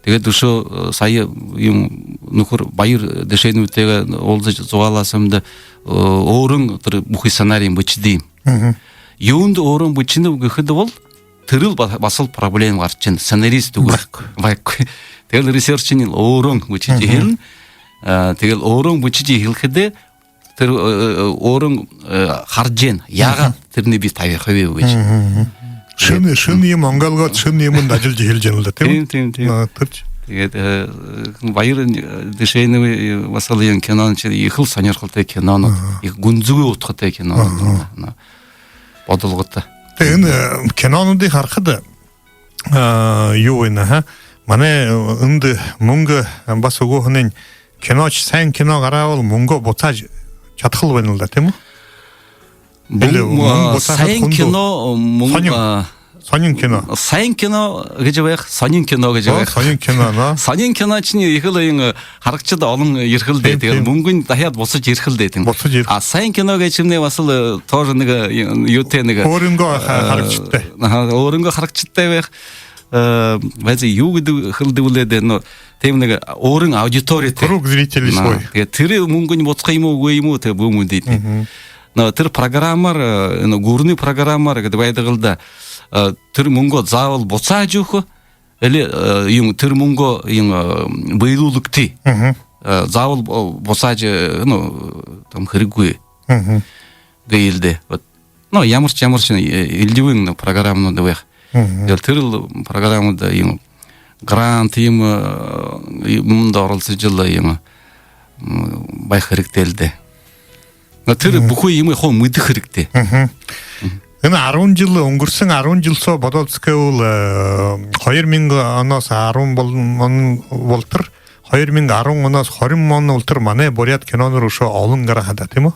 Тиигээд үшөө, э, сая юм нүхэр Баяр Дышеновтэйгээ уулзажа зугаалаһамда, э, өөрөө тэрэ бүхы сценарий бэшэдэг юм. Юундэ өөрөө бэшэнэб гэхэдэ бол, тэрэл ба-, баһал проблема гаража байна. Сценарист үгы. Байхагүй. Байхагүй. Тиигээл режиссёр шэнги өөрөө бэшэжэ эхилнэ. А, тиигээл өөрөө бэшэжэ эхилхэдээ тэрэ, э, э, өөрөө, э, хаража байна. Яагаад тэрэнээ би табихаб гэжэ. Шэнэ, шэнэ юм онголгоод, шэнэ юумэндэ ажаллажа эхилжэ байнал даа, тиимэ гү? Тиимэ, тиимэ, тиимэ. А, тэрэ шэнь. Тиигээд, э, Баяр, э, Дышеновай, э, баһал юм кинонууд шэнь ехэл һонирхолтой кинонууд, ехэ гүнзэгы удхатай кинонууд. Бодолготой. Тээ энэ, э, кинонуудые харахада, а, юу байна, аха? Манай, э, эндэ мүнгэ баһа үгөөһэниинь, кино шэнь, сайн кино гараа бол мүнгөө бусаажа шадахал байнал даа, тиимэ гү? Бүн-, или мүн а, бусаахада сайн хүндэ кино, мүн-, һонин, а, һонин кино. Сайн кино гэжэ байха, һонин кино гэжэ байха. О, һонин кино, но. Һонин кино шэнь ехэл юм, э, харагшад олон ерэхэл даа. Тиимэ, тиигээл, тиимэ, мүнгэнь дахяад бусажа ерэхэл даа, тиимэ. Бусажа ерэхэл. А сайн кино гэжэ юумэнь баһал, э, тоже нэгэ, э, юутэй нэгэ. Өөрынгөө ха-, э, харагшадтай. Аха, өөрынгөө харагшадтай байха. Э, байза юу гэдэг хэлэдэг бэлэй даа, но тиимэ нэгэ өөрын аудиторитэй. Круг зрителей свой. Тиигээд тэрэ мүнгэнь бусаха юм гү, үгы юм гү, тээ бү мэдэе. Но тэрэ программаар, э, но гүрэнэй программаар гэдэг байдагал даа. Э, тэрэ мүнгөө заабол бусаажа үгэхэ, или, э, юм, тэрэ мүнгөө юм, э, бэелүүлэгты. Э, заабол бу-, бусаажа, э, но, там хэрэггүй. Гээл даа. Вот. Но ямаршье, ямаршье, э, элдэбын программанууд байха. Тиигээл тэрэл программада юм грант юм, э, юумэндэ оролсожол юм, м, байха хэрэгтэйл даа. Но тэрэ бүхы юумые хуу мэдэхэ хэрэгтэй. Энэ арбан жэл, үнгэрһэн арбан жэл соо бодоод үзэхэбэл, э, хоёр мянга онһоо арбан бол-, он болотор, хоёр мянга арбан онһоо хорин он болотор манай буряад кинонууд үшөө олон гараха даа, тиимэ гү?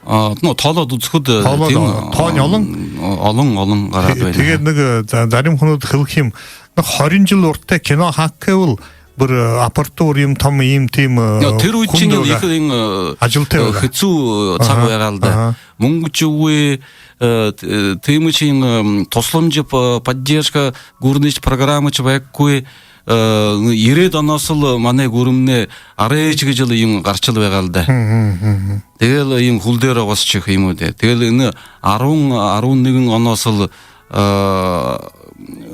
А, ну, тоолоод үзэхэдэ, э, тоолоод, тиимэ, а, тоонь олон? М, олон, олон гараад байна. Тиигээд нэгэ, э, за-, зарим хүнүүд хэлэхэ юм. Ну, хорин жэл урда кино хааха гэбэл, бүри, э, аппаратура юм, том юм, тиимэ, э, ну, тэрэ үе шэнь хүндэ ехэ юм, э, ажалтай, э, байгаа, хэсүү, э, саг байгаал даа. Мүнгэшье үгы, э, т-, э, тиимэшье юм, э, туһаламжа, п-, поддержка, гүрэнэйшье программашье байхагүй. Э, ерээд онһоол манай гүрэмнай арайшье гэжэл юм гаражал байгаал даа. Тиигээл юм хүл дээрэ бусаха юм гү даа. Тиигээл энэ арбан, арбан нэгэн онһоол, э,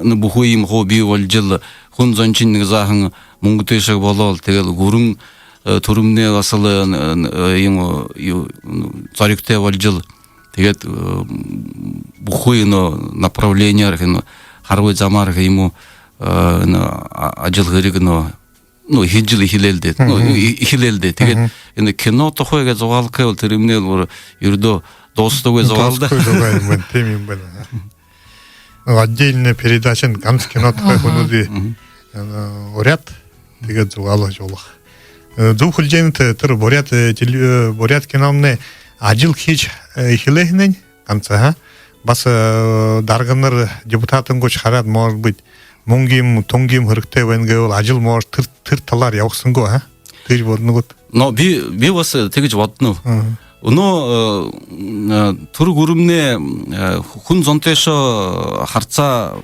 энэ бүхы юм хуу бии болжол, хүн зоншни нэгэ заахан мүнгэтэйшэг болоол, тиигээл гүрэн, э, түрэмнай баһал, э, н-, н-, э, юм, юу, н-, зоригтой болжол. Тиигээд, э, бүхы энэ направлениеэр, энэ харгы замаар юм гү, э, энэ а-, ажал хэрэг энэ, ну, хэжэл эхилээл даа. Ну, э-, эхилээл даа. Тиигээд энэ кино тухай гээд зугаалха гэбэл, тэрэмнай бүри ердөө дуустагүй зугаал даа. Дуустагүй зугаал юм байна, тиимэ юм байна. Отдельная передача ганса кино тухай хүнүүдые э, уряад, тиигээд зугаалжа болохо. Э, зүб хэлэжэ байнат, тэрэ буряад, э, теле-, э, буряад киномнай ажал хэжэ, э, эхилээ һэн ганса, ха? Баһа, э, дарганар, депутатнуудые хараад, может быть, мүнгэн юумэ, тунган юумэ хэрэгтэй байна гэбэл, ажал, может, тэрэ, тэрэ талаар ябаһан гү, ха? Тиигэжэ бодоно гүт? Но би, би баһа тиигэжэ бодоно. Мгм. Үнөө, э, э, түрэ гүрэмнай, э, хүн зонтойшье харасаа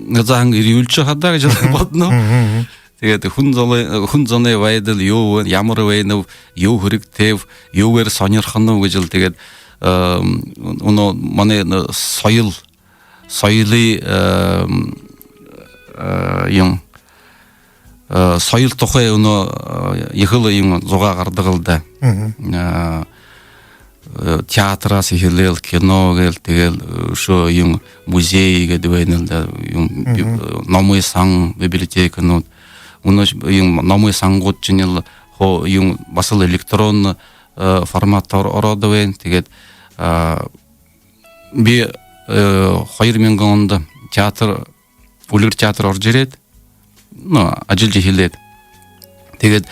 заахан эрьюулжэ хадаа гэжэ бодоно. Мгм, мгм. Тиигээд хүн зоной, хүн зоной байдал юу, ямар байнаб, юу хэрэгтэйб, юугээр һонирхоноб гэжэл. Тиигээд, э, үнөө манай, э, соёл, соёлой, э, э, юм, э, соёл тухай үнөө, э, ехэл юм зугаа гарадаг лэ даа. Мгм. Э, э, театрһаа эхилээл, кино гээл, тиигээл, э, үшөө юм музей гээд байна лэ даа, юм, мгм, э, номой сан, библиотеканууд. Үнөө юм номой сангууд шэнги лэ хуу юм баһал электронно, э, формат ор-, ороод байна. Тиигээд, а, би, э, хоёр мянган ондо театр, «Үльгэр» театр орожо ерээд, ну, ажалжа эхилээд. Тиигээд,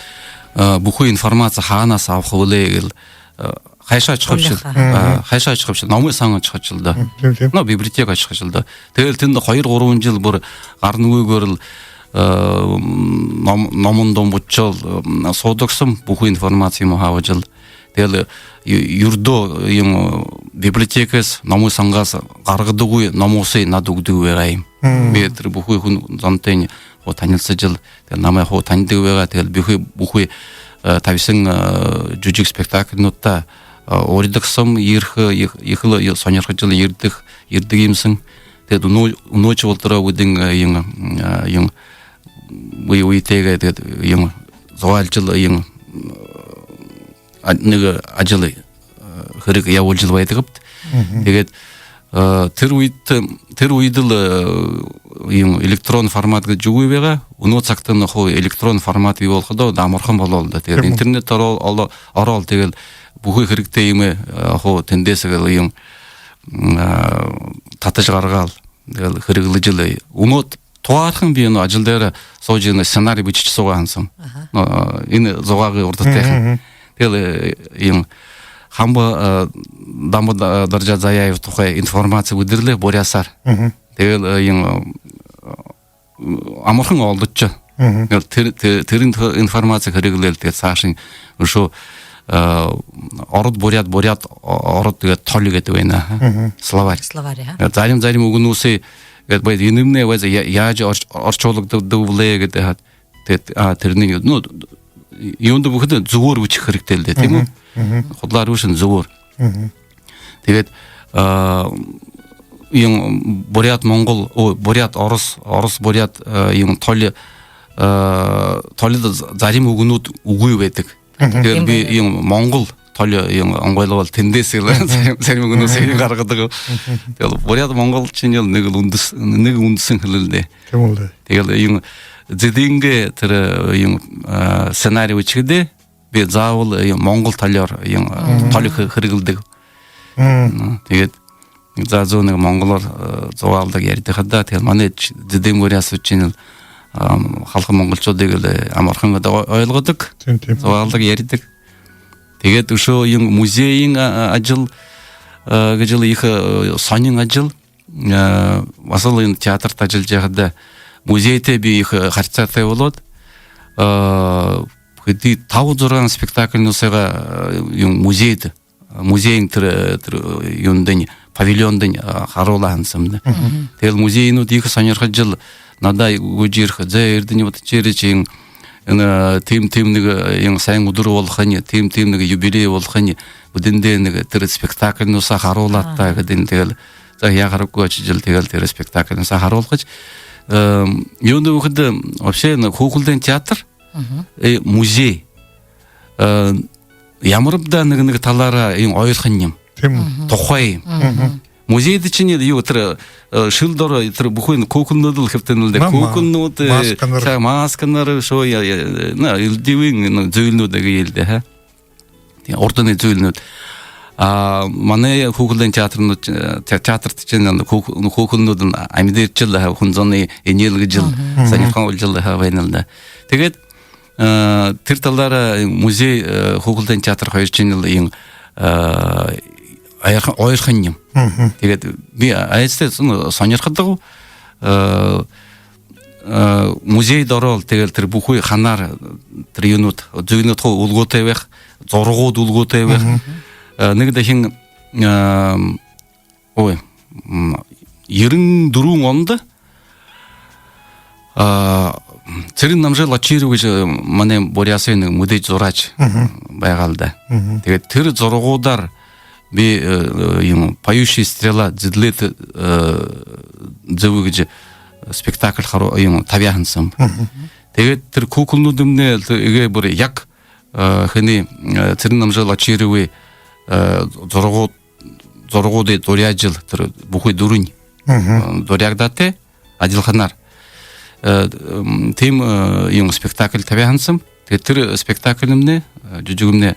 э, бүхы информаци хаанаһаа абаха бэлэй гээл, э, хайшаа ошохобши, э, хайшаа ошохобши, номой сан ошохобши лэ даа. Мгм, тиимэ, тиимэ. Ну, библиотека ошохобши лэ даа. Тиигээл тэндэ хоёр-гурбан жэл бүри гарангүйгөөр лэ, э, ном-, номой дом бутажал, э, һуудаг һэм, бүхы информаци юумэ абажал. Тиигээл ю-, юрэдөө юм, э, библиотекаһаа, номой санһаа гаргадаггүй номуудые надаа үгэдэг байгаа юм. Мм. Би тэрэ бүхы хүн зонтойнь хуу танилсажал, тиигээл намайе хуу танидаг байгаа. Тиигээл бүхы, бүхы, э, табиһан, э, жүжэг спектакльнуудта, э, уридаг һэм, ерэхэ, ехэ-, ехэл һонирхожол ерэдэг, ерэдэг юм һэн. Тиигээд үнөө-, үнөөшье болотороо бидэн, э, юм, э, юм, үе-, үетэйгээ, тиигээд юм зугаалжал, юм, а, нэгэ ажал, э, хэрэг ябуулжал байдагбди. Мгм. Тиигээд, э, тэрэ үедэ, тэрэ үедэл, э, юм электрон формат гэжэ үгы байгаа. Үнөө сагтань хуу электрон формат бии болоходоо, даа, амархан болоо лэ даа. Тиигээд, тиимэ, интернет ороо-, оло-, ороо лэ, тиигээл бүхы хэрэгтэй юумэ, э, хуу тэндэһээ гээл юм, м, э, татажа гаргаал, тиигээл хэрэглэжэл. Үнөө туһаархан би энэ ажал дээрэ һуужа, энэ сценари бэшэжэ һуугаа һэм. Аха. Но, э, энэ зугаагай урда тээхэн. Мгм, мгм. Тиигээл, э, юм Хамба, э, Дамба Да-, Даржа Заяев тухай информаци бэдэрээ лэ буряасаар. Мгм. Тиигээл, э, юм, э, амархан олдожо. Мгм. Тиигээл тэрэ, тэрэ, тэрэ инф-, информаци хэрэглээл, тиигээд саашань үшөө, э, ород, буряад, буряад, о-, ород, тиигээд толи гээд байна, аха. Мгм. Словарь. Словарь, аха. Э, зарим, зарим үгэнүүдые гээд байд, энэмнай байза я-, яажа орч-, оршуулагдадаг бэлэй гээд, аха. Тиигээд, а, тэрэнэй, ну, юундэ бүхэндэ зүбөөр бэшэхэ хэрэгтэй лэ даа, тиимэ гү? Мгм, мгм. Худалаар бэшэһэн зүбөөр. Мгм. Тиигээд, а, юм буряад-монгол, ой, буряад-орос, орос-буряад, а, юм толи, а, толидо за-, зарим үгэнүүд үгы байдаг. Мгм. Тиигээд би, тиимэ, юм монгол толи юм онгойлгобол, тэндэһээ гээл, мгм, зарим, зарим үгэнүүдые, мгм, гаргадаг. Мгм. Тиигээл буряад-монгол шэнги гээл нэгэ л үндэс-, нэгэ үндэһэн хэлэл даа. Тиимэ лэ даа. Тиигээл юм Зэдынгээ тэрэ юм, а, сценари бэшэхэдээ би заабол юм монгол толиёор юм, а, мгм, толи хэ-, хэрэглэдэг. Мгм. Ну, тиигээд за, зөө, нэгэ монголоор, э, зугаалдаг, яридаг хадаа. Тиигээл манай ч-, Зэдын буряад шэнги гээл, ам, халха монголшуудые гээл амархан гээд ой-, ойлгодог. Тиимэ, тиимэ. Зугаалдаг, яридаг. Тиигээд үшөө юм музейн, а, а, ажал, э, гэжэл ехэ, э, һонин ажал. Э, баһал энэ театрта ажаллажа байхада музейтэй би ехэ харисаатай болоод, э, хэды, табан-зургаан спектакльнуудые, э, юм музейдэ, музейн тэрэ, тэрэ юундэнь, павильондонь, а, харуулаа һэм даа. Мгм. Тиигээл музейнүүд ехэ һонирхожол, надаа гүйжэ ерэхэ: «Зэ, Эрдэни, бодожо ерыш, энэ, тиимэ, тиимэ нэгэ, э, юм һайн үдэр болохонь, тиимэ, тиимэ нэгэ юбилей болохонь, бидэндэ нэгэ тэрэ спектакльнуудые харуулаад та», — гэдэг. Тиигээл, за, яахаргүй, ошожол, тиигээл тэрэ спектакльнуудые харуулхаш. Эм, юундэ бүхэндэ вообще энэ хүүхэлдэйн театр, мгм, э, музей, э, ямарб даа нэгэ, нэгэ талаараа юм ойлгохонь юм. Тиимэ. Мгм. Тухай юм. Мгм. Музейдэ шэнги юу, тэрэ, э, шэл доро тэрэ бүхы хүүхэлнүүдэл хэбтэнэ лэ даа. Нама. Хүүхэлнүүд, э, масканар. Саа, масканар, шоо, я, я, на, элдэбын, ну, зүйлнүүд гээ лэ даа, ха. Тиигээ, урданай зүйлнүүд. А манай хүүхэлдэйн театрнууд, те- театрта чинь хүүхэлнүүд амидаржал, хүн зоной энеэлгэжэл, сонирхолжол байнал даа. Тиигээд тэрэ талаараа музей, хүүхэлдэйн театр хоёр чинь иимэ ойрхон юм. Тиигээд би айстай сонирходог, музейдэ ороод, тиигээл тэрэ бүхы ханаар тэрэ юунүүд, зуунууд хуу үлгөөтэй байха, зурагууд үлгөөтэй байха. Нэгэ дахин, ой, ерэн дүрбэн ондо Цырен-Намжил Очиров гэжэ манай Буряадай нэгэ мэдээжэ зурааша байгаал даа. Тиигээд тэрэ зурагуудаар би юм «Поющая стрела», «Зэдэлээтэй зэб» гэжэ спектакль харуу- юм табяа һэн сум. Тиигээд тэрэ хүүхэлнүүдымнай эгээ бүри яг хэнэй, Цырен-Намжил Очировой зурагууд- зурагуудые дуряажал, тэрэ бүхы дүрэнь дуряагдаатай, адилханаар. Тиимэ юм спектакль табяа һэн сум. Тиигээд тэрэ спектакльмнай, жүжэгмнай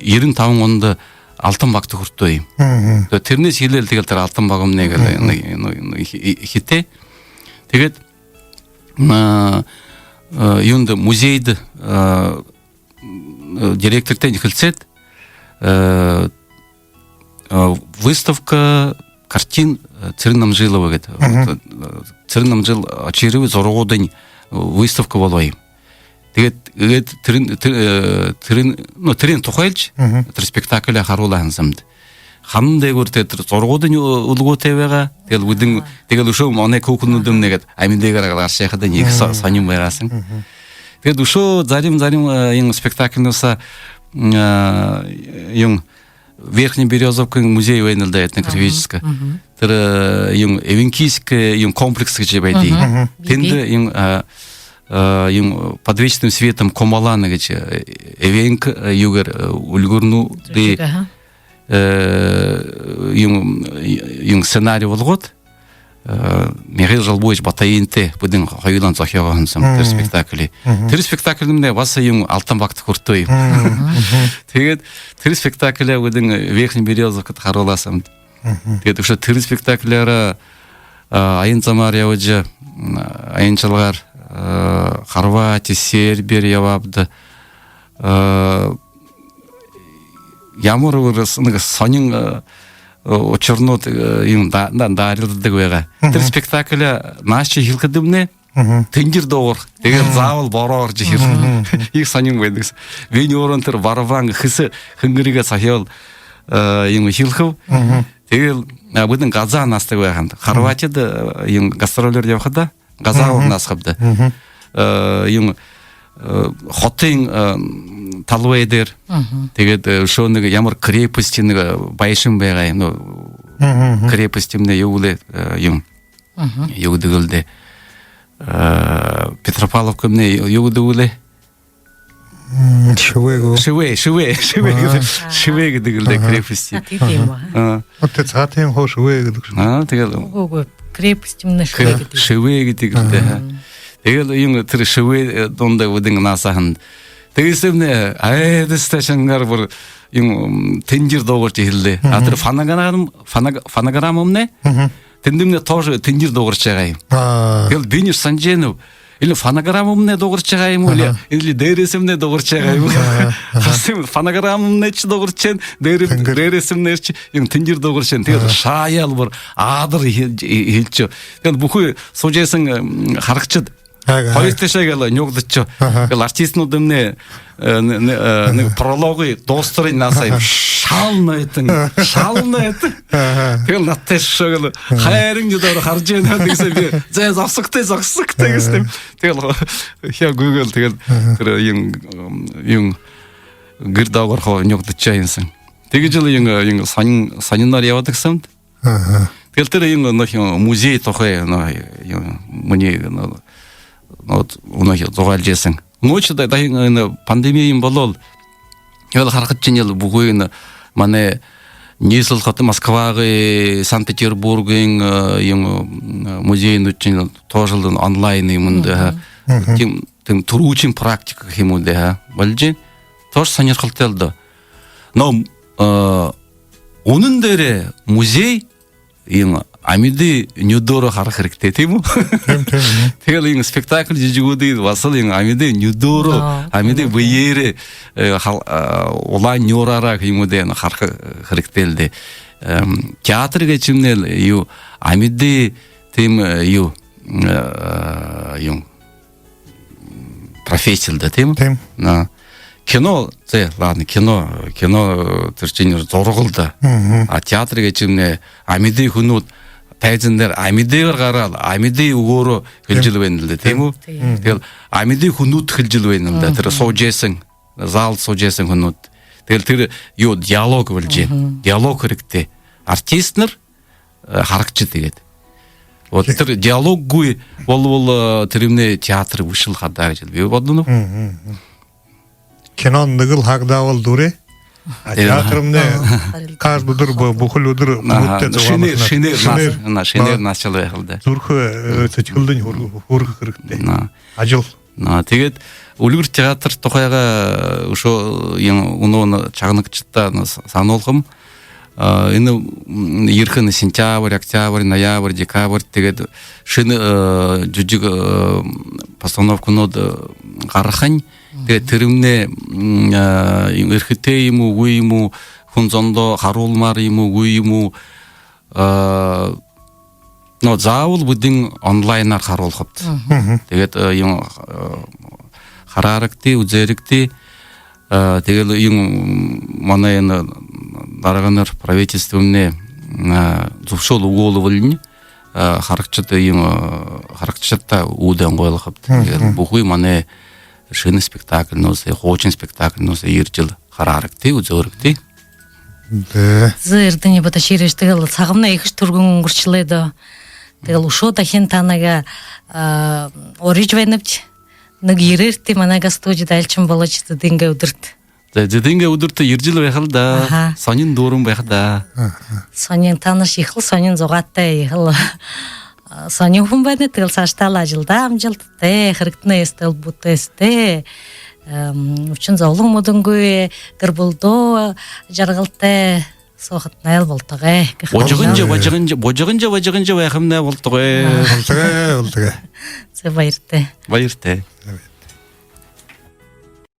ерэн табан ондо Алтан багта хүртөө юм. Тиигээд тэрэнһээ эхилээл, тиигээл тэрэ Алтан багмнай гээл нэгэ хитэй. Тиигээд юундэ, музейдэ директортай хэлсээд, выставка картин Цырен-Намжилова гээд. Цырен-Намжил Очировой зурагуудайнь выставка болоо юм. Тиигээд, тиигээд тэрэн, тэрэн, ну, тэрэн тухайлжа тэрэ спектакль харуулаа һэн сумди. Ханан дээгүүр тэрэ зурагуудынь үлгөөтэй байгаа. Тиигээл бидэн, тиигээл үшөө манай хүүхэлнүүдымнай гээд амидаржа гаража байхадань ехэ сонин байгаа һэн. Тиигээд үшөө зарим, зарим юм спектакльнуудһаа юм Верхняя Берёзовкын музей байнал даа, этнографическа. Тэрэ юм эвенкийскэ юм комплекс гэжэ байдаг. Тэндэ юм, юм «Под вечным светом Кумалана» гэжэ эвенк юугээр, үльгэрнүүдэй юм, юм сценарий болгоод, Михаил Жалбуевич Батоинтай бидэн хоюулан зохёогоо һэн сум тэрэ спектакль. Тэрэ спектакльмнай баһа юм Алтан багта хүртөө юм. Тиигээд тэрэ спектакль бидэн Верхняя Берёзовкада харуулаа һэн. Тиигээд үшөө тэрэ спектакльаараа аян замаар ябажа, аяншалгаар Хорвати, Сербиеэр ябаабди. Ямар бүри нэгэ сонин учирнууд юм да- да- даарилдадаг байгаа. Тэрэ спектакль наашаа эхилхэдэмнай тэнжэр дуугар. Тиигээд заабол бороо орожо эхилхэ. Ехэ сонин байдаг. Винни Орон тэрэ барабан, хэсэ хэнгэригээ сахюул юм эхилхэб. Тиигээл бидэн газаа наасадаг байгаабди. Хорватида юм гастролёор ябахада газаа уруу наасахабди. Юм хотын талбай дээрэ. Тиигээд үшөө нэгэ ямар крепость, нэгэ байшан байгаа юм. Ну, крепостьмнай юу гэлэй юм, юу гэдэг лэ даа. Петропавловкамнай юу гэдэг лэ? Шэбээ гү? Шэбээ, шэбээ, шэбээ гэдэг. Шэбээ гэдэг лэ даа, крепость. Тиимэ. Вот тэрэ сагаатайнь хуу шэбээ гэдэг. Тиигээл. Үгы, үгы, крепостьмнай шэбээ гэдэг. Шэбээ гэдэг лэ даа. Тиигээл юм тэрэ шэбээ дунда бидэн наасаа һэн. Тиигээсэмнай айдаһатай шангаар бүри юм тэнжэр дуугаржа эхилээ. А тэрэ фонограмм, фоног- фонограммамнай тэндэмнай тоже тэнжэр дуугаржа байгаа юм. Тиигээл Биниш Санженов: «Или фонограммамнай дуугаржа байгаа юм гү, или дээрэһээмнай дуугаржа байгаа юм гү?» Харасам, фонограммамнайшье дуугаржа байна, дээрэ- дээрэһээмнайшье юм тэнжэр дуугаржа байна. Тиигээл шаяал бүри аадар эхилжэ, эхилжэ. Тиигээл бүхы һуужа байһан харагшад хоёр тээшээ гээл нюугдашоо. Тиигээл артистнуудымнай нэгэ прологые дуустарынь наасаа юм шал нойтон, шал нойтон. Тиигээл надтайшье гээл хайран юдээр хаража байна. Тиигээсэ би: «Зэ, зогсогты, зогсогты», — гэһэм. Тиигээл хэ гүгэл, тиигээл тэрэ юм, юм гэр доогоорхоо нюугдашоо юм һэн. Тиигэжэл юм, юм сонин- сониноор ябадаг һэмди. Тиигээл тэрэ юм, ну, юм музей тухай, ну, юм минии, ну, вот, ну, зугаалжа байһан. Нөөхи да- дахин энэ пандеми юм болоол. Иигээл харахадань, иигээл бүхы энэ манай ниислэл хото Москвагай, Санкт-Петербургын юм музейнүүдшни тоже онлайн юумэндэ, тиимэ, тиимэ түрүүшын практика гэхэ юм гү даа, боложо байна. Тоже сонирхолтой лэ даа. Но а, үнэн дээрээ музей юм амиды нюдөөрөө хараха хэрэгтэй, тиимэ гү? Тиимэ, тиимэ. Тиигээл юм спектакль, жэжэгүүдые баһал юм амиды нюдөөрөө, амиды бэеэрээ, э, хал-, а, улаан нюураараа юм даа, хараха хэрэгтэй лэ даа. Эм, театр гээшэмнай юу, амиды тиимэ, э, юу, э, юм професси лэ даа, тиимэ гү? Тиимэ. На. Кино, тэ, ладно, кино, кино, э, тэрэ шэнь зураг лэ даа. А театр гээшэмнай амиды хүнүүд тайзан дээрэ амидыгаар гараад, амиды үгөөрөө хэлэжэл байна лэ даа, тиимэ гү? Тиимэ. Тиигээл амиды хүнүүд хэлэжэл байна лэ даа. Тэрэ суужа байһан, залда суужа байһан хүнүүд. Тиигээл тэрэ юу, диалог болжо байна. Диалог хэрэгтэй. Артистнар, э, харагшад тиигээд. Вот тэрэ диалоггүй болбол, э, тэрэмнай театр бэшэл хадаа гэжэл би бодоноб. Кино нэгэл хагдаа бол дүрэ. А театрмнай каждый үдэр, бү-, бүхэли үдэр бүтээжэ, шэнээр, шэнээр, шэнээр наашал байха лэ даа. Зүрхэ, э, сэдьхэлдэнь хүргэ-, хүргэхэ хэрэгтэй. Ажал. На, тиигээд «Үльгэр» театр тухайгаа үшөө юм, үнөөнэй шагнагшадта, ну, с-, сануулхам. А, энэ, м, ерэхэ сентябрь, октябрь, ноябрь, декабрь, тиигээд шэнэ, э, жэжэг, э, постановканууд, э, гарахань. Тиигээд тэрэмнай, м, э, юм эрхэтэй юм гү, үгы юм гү, хүн зондоо харуулмаар юм гү, үгы юм гү, э, но заабол бидэн онлайнаар харуулхабди. Тиигээд, э, юм, э, хараарагты, үзөөрэгты. Э, тиигээл юм манай энэ дарганар, правительствомнай, э, зүбшөөл үгөөл болонь, э, харагшад юм, э, харагшадта үүдэн ойлгуулхабди. Тиигээл бүхы манай шэнэ спектакльнуудые, хуушан спектакльнуудые ерэжэл хараарагты, үзөөрэгты. Зэ, Эрдэни Баташирович, тиигээл сагамнай ехэ түргэн үнгэршэлэй даа. Тиигээл үшөө дахин танаа, а, урижа байнабди. Нэгэ ерээрэгты манайгаа студида айлшан болоожо, Зэдынгээ үдэртэ. Зэ, Зэдынгээ үдэртэ ерэжэл байха лэ даа. Аха. Һонин дүүрэн байха даа. Һонин, танаш ехэл һонин зугаатай, ехэл, а, һонин хүн байна. Тиигээл саашадаа лэ ажалдаа амжалта, тэ, хэрэгтэнэй эстэл бүтээстэй. Эм, үбшэн зоболон мэдэнгүй, гэр бүлэдөө жаргалтай һуухатнай лэ болтогой гэхэ. Бужагынжа, бужагынжа, бужагынжа, бужагынжа байхамнай лэ болтогой. Болтогой, болтогой. Зэ, баяртай. Баяртай.